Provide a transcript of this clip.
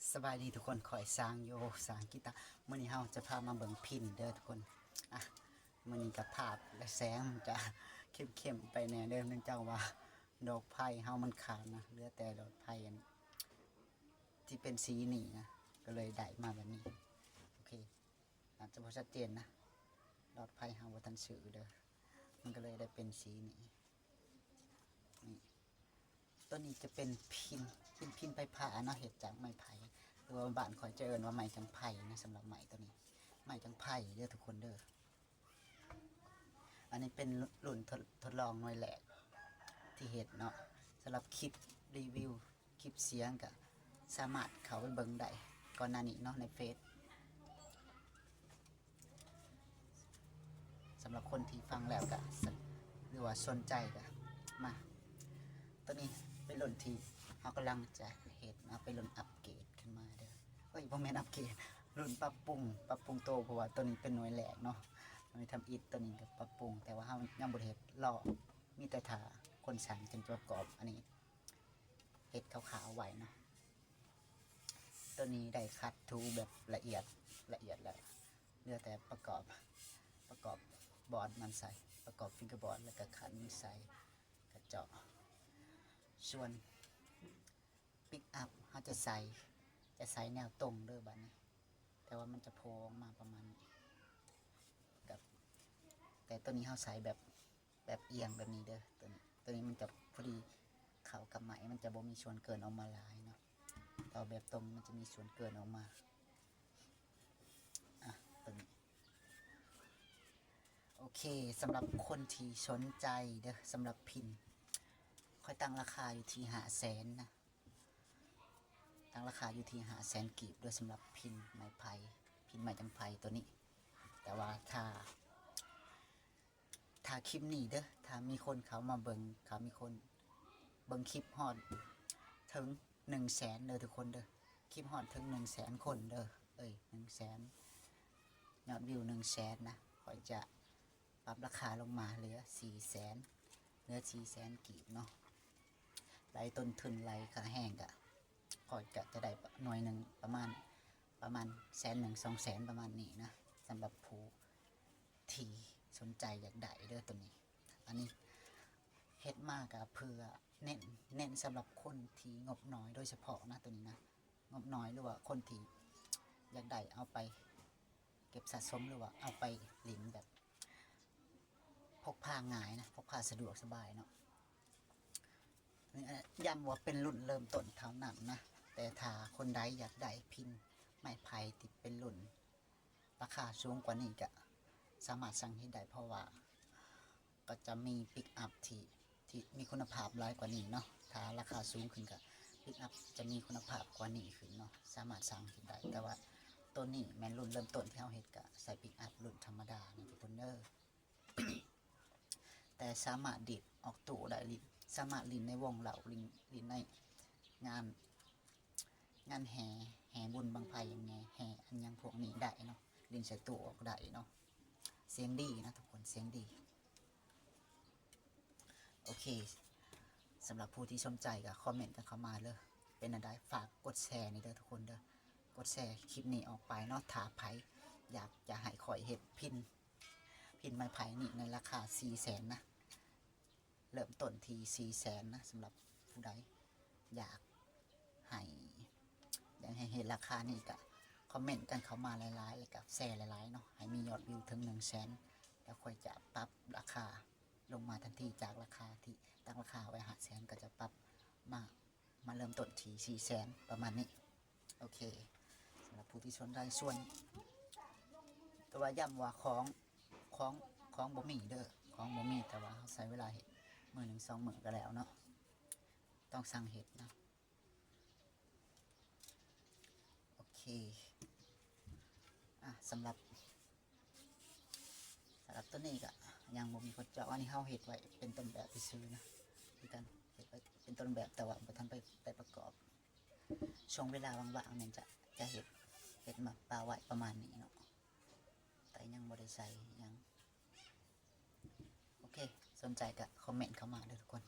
ສະບາຍດີທຸກຄົນ ຂ້ອຍຊ່າງໂຢ ຊ່າງກີຕາ. ມື້ນີ້ເຮົາຈະພາມາເບິ່ງພິນເດີທຸກຄົນ. ອ່ະ ມື້ນີ້ກໍພາບ ແລະ ແສງຈະເຂັ້ມໆໄປແດ່ເດີ ເນື່ອງຈາກວ່າດອກໄຟເຮົາມັນຂາດນະ, ເຫຼືອແຕ່ດອກໄຟອັນທີ່ເປັນສີນີ້ນະ, ກໍເລີຍໄດ້ມາແບບນີ້. ໂອເຄ ອາດຈະບໍ່ຊັດເຈນນະ, ຫຼອດໄຟເຮົາບໍ່ທັນຊື້ເດີ, ມັນກໍເລີຍໄດ້ເປັນສີນີ້. ນີ້ ຕົວນີ້ຈະເປັນພິນ ເປັນພິນໄຟຟ້າເນາະ, ເຮັດຈາກໄມ້ໄຜ່ ຫຼືວ່າບ້ານຂ້ອຍຈະເອີ້ນວ່າໄມ້ຈັງໄຜ່ນະ. ສຳລັບໄມ້ຕົວນີ້ ໄມ້ຈັງໄຜ່ເດີທຸກຄົນເດີ. ອັນນີ້ເປັນລຸ້ນ ທົດ ທົດລອງໜ່ວຍແລກທີ່ເຮັດເນາະ. ສຳລັບຄລິບຣີວິວ ຄລິບສຽງກໍສາມາດເຂົ້າໄປເບິ່ງໄດ້ກ່ອນໜ້ານີ້ເນາະ ໃນເຟສ. ສຳລັບຄົນທີ່ຟັງແລ້ວກໍ ຫຼືວ່າສົນໃຈກໍມາ. ຕົວນີ້ເປັນລຸ້ນທີ່ເຮົາກຳລັງຈະເຮັດເນາະ, ເປັນລຸ້ນອັບເກດຂຶ້ນມາເດີ. ເອີຍ ບໍ່ແມ່ນອັບເກດ, ລຸ້ນປັບປຸງ ປັບປຸງໂຕ, ເພາະວ່າຕົວນີ້ເປັນໜ່ວຍແລກເນາະ, ໜ່ວຍທຳອິດ. ຕົວນີ້ກໍປັບປຸງ ແຕ່ວ່າເຮົາຍັງບໍ່ໄດ້ເຮັດຫຼອກ, ມີແຕ່ຖ້າຄົນຊ່າງຈຶ່ງຈະປະກອບ. ອັນນີ້ເຮັດຂາວໆໄວ້ເນາະ. ຕົວນີ້ໄດ້ຂັດຖູແບບລະອຽດ ລະອຽດແລ້ວ, ເຫຼືອແຕ່ປະກອບ ປະກອບບອດມັນໃສ່ ປະກອບຟິງເກີບອດ ແລ້ວກໍຂັນມັນໃສ່ ກະເຈາະ. ສ່ວນປິກອັບເຮົາຈະໃສ່ ຈະໃສ່ແນວຕົງເດີບາດນີ້, ແຕ່ວ່າມັນຈະໂພອອກມາປະມານນີ້. ກັບ ແຕ່ຕົວນີ້ເຮົາໃສ່ແບບ ແບບອຽງແບບນີ້ເດີ. ຕົວນີ້ ຕົວນີ້ມັນຈະພໍດີເຂົ້າກັບໄມ້, ມັນຈະບໍ່ມີສ່ວນເກີນອອກມາຫຼາຍເນາະ. ແຕ່ວ່າແບບຕົງມັນຈະມີສ່ວນເກີນອອກມາ. ອ່ະ ຕົວນີ້ ໂອເຄ. ສຳລັບຄົນທີ່ສົນໃຈເດີ ສຳລັບພິນ ຂ້ອຍຕັ້ງລາຄາຢູ່ທີ່ຫ້າແສນນະ, ຕັ້ງລາຄາຢູ່ທີ່ຫ້າແສນກີບເດີ ສຳລັບພິນໄມ້ໄຜ່ ພິນໄມ້ຈັງໄຜ່ຕົວນີ້. ແຕ່ວ່າຖ້າ ຖ້າຄລິບນີ້ເດີ ຖ້າມີຄົນເຂົ້າມາເບິ່ງ ຖ້າມີຄົນເບິ່ງຄລິບຮອດເຖິງໜຶ່ງແສນເດີທຸກຄົນເດີ, ຄລິບຮອດເຖິງໜຶ່ງແສນຄົນເດີ ເອີຍ ໜຶ່ງແສນ ຍອດວິວໜຶ່ງແສນນະ, ຂ້ອຍຈະປັບລາຄາລົງມາເຫຼືອສີ່ແສນ ເຫຼືອສີ່ແສນກີບເນາະ. ໄລ່ຕົ້ນທຶນ ໄລ່ຄ່າແຮງກະ ຂ້ອຍກະຈະໄດ້ໜ່ວຍໜຶ່ງປະມານ ປະມານແສນໜຶ່ງ ສອງແສນ ປະມານນີ້ນະ, ສຳລັບຜູ້ທີ່ສົນໃຈຢາກໄດ້ເດີຕົວນີ້. ອັນນີ້ເຮັດມາກະເພື່ອເນັ້ນ ເນັ້ນສຳລັບຄົນທີ່ງົບໜ້ອຍໂດຍສະເພາະນະ ຕົວນີ້ນະ, ງົບໜ້ອຍ ຫຼືວ່າຄົນທີ່ຢາກໄດ້ເອົາໄປເກັບສະສົມ ຫຼືວ່າເອົາໄປຫຼິ້ນແບບ ພົກພາງ່າຍນະ, ພົກພາສະດວກສະບາຍເນາະ. ຢ້ຳວ່າເປັນລຸ້ນເລີ່ມຕົ້ນເທົ່ານັ້ນນະ, ແຕ່ຖ້າຄົນໃດຢາກໄດ້ພິນໄມ້ໄຜ່ທີ່ເປັນລຸ້ນລາຄາສູງກວ່ານີ້ກະສາມາດສັ່ງເຮັດໄດ້, ເພາະວ່າກໍຈະມີປິກອັບທີ່ ທີ່ມີຄຸນນະພາບຫຼາຍກວ່ານີ້ເນາະ. ຖ້າລາຄາສູງຂຶ້ນກະປິກອັບຈະມີຄຸນນະພາບກວ່ານີ້ຂຶ້ນເນາະ, ສາມາດສັ່ງເຮັດໄດ້. ແຕ່ວ່າໂຕນີ້ແມ່ນລຸ້ນເລີ່ມຕົ້ນທີ່ເຮົາເຮັດ ກະໃສ່ປິກອັບລຸ້ນທຳມະດາເນາະທຸກຄົນເດີ. ແຕ່ສາມາດດີດອອກຕູ້ໄດ້, ຫຼິ້ນ ສາມາດຫຼິ້ນໃນວົງເຫຼົ້າ, ຫຼິ້ນ ຫຼິ້ນໃນງານ ງານແຫ່ ແຫ່ບຸນບັ້ງໄຟຫຍັງແດ່ ແຫ່ອັນຫຍັງພວກນີ້ໄດ້ເນາະ, ຫຼິ້ນໃສ່ຕູ້ອອກໄດ້ເນາະ. ສຽງດີນະທຸກຄົນ, ສຽງດີ. ໂອເຄ ສຳລັບຜູ້ທີ່ສົນໃຈກໍຄອມເມັນກັນເຂົ້າມາເລີຍ. ເປັນແນວໃດ ຝາກກົດແຊແດ່ເດີທຸກຄົນເດີ, ກົດແຊຄລິບນີ້ອອກໄປເນາະ. ຖ້າໃຜຢາກຈະໃຫ້ຂ້ອຍເຮັດພິນ ພິນໄມ້ໄຜ່ນີ້ໃນລາຄາສີ່ແສນນະ, ເລີ່ມຕົ້ນທີ່ສີ່ແສນນະ. ສຳລັບຜູ້ໃດຢາກໃຫ້ ຢາກໃຫ້ເຫັນລາຄານີ້ ກະຄອມເມັນກັນເຂົ້າມາຫຼາຍໆ ແລ້ວກະແຊຫຼາຍໆເນາະ, ໃຫ້ມີຍອດວິວເຖິງໜຶ່ງແສນ ແລ້ວຂ້ອຍຈະປັບລາຄາລົງມາທັນທີ. ຈາກລາຄາທີ່ຕັ້ງລາຄາໄວ້ຫ້າແສນ ກໍຈະປັບມາ ມາເລີ່ມຕົ້ນທີ່ສີ່ແສນ ປະມານນີ້. ໂອເຄ ສຳລັບຜູ້ທີ່ສົນໃຈ. ສ່ວນ ແຕ່ວ່າຢ້ຳວ່າຂອງ ຂອງ ຂອງບໍ່ມີເດີ, ຂອງບໍ່ມີ, ແຕ່ວ່າເຮົາໃຊ້ເວລາເຮັດ ມື້ໜຶ່ງສອງມື້ກໍແລ້ວເນາະ, ຕ້ອງສັ່ງເຮັດເນາະ. ໂອເຄ ອ່ະ ສຳລັບ ສຳລັບຕົວນີ້ກະຍັງບໍ່ມີຄົນເຈາະ, ອັນນີ້ເຮົາເຮັດໄວ້ເປັນຕົ້ນແບບຊື່ໆນະ, ຄືກັນ ເຮັດໄວ້ເປັນຕົ້ນແບບ ແຕ່ວ່າບໍ່ທັນໄປ ໄດ້ປະກອບ. ຊ່ວງເວລາວ່າງໆແມ່ນຈະ ຈະເຮັດ ເຮັດມາປະໄວ້ປະມານນີ້ເນາະ, ແຕ່ຍັງບໍ່ໄດ້ໃສ່ຫຍັງ. ໂອເຄ ສົນໃຈກະຄອມເມັນເຂົ້າມາເດີທຸກຄົນ.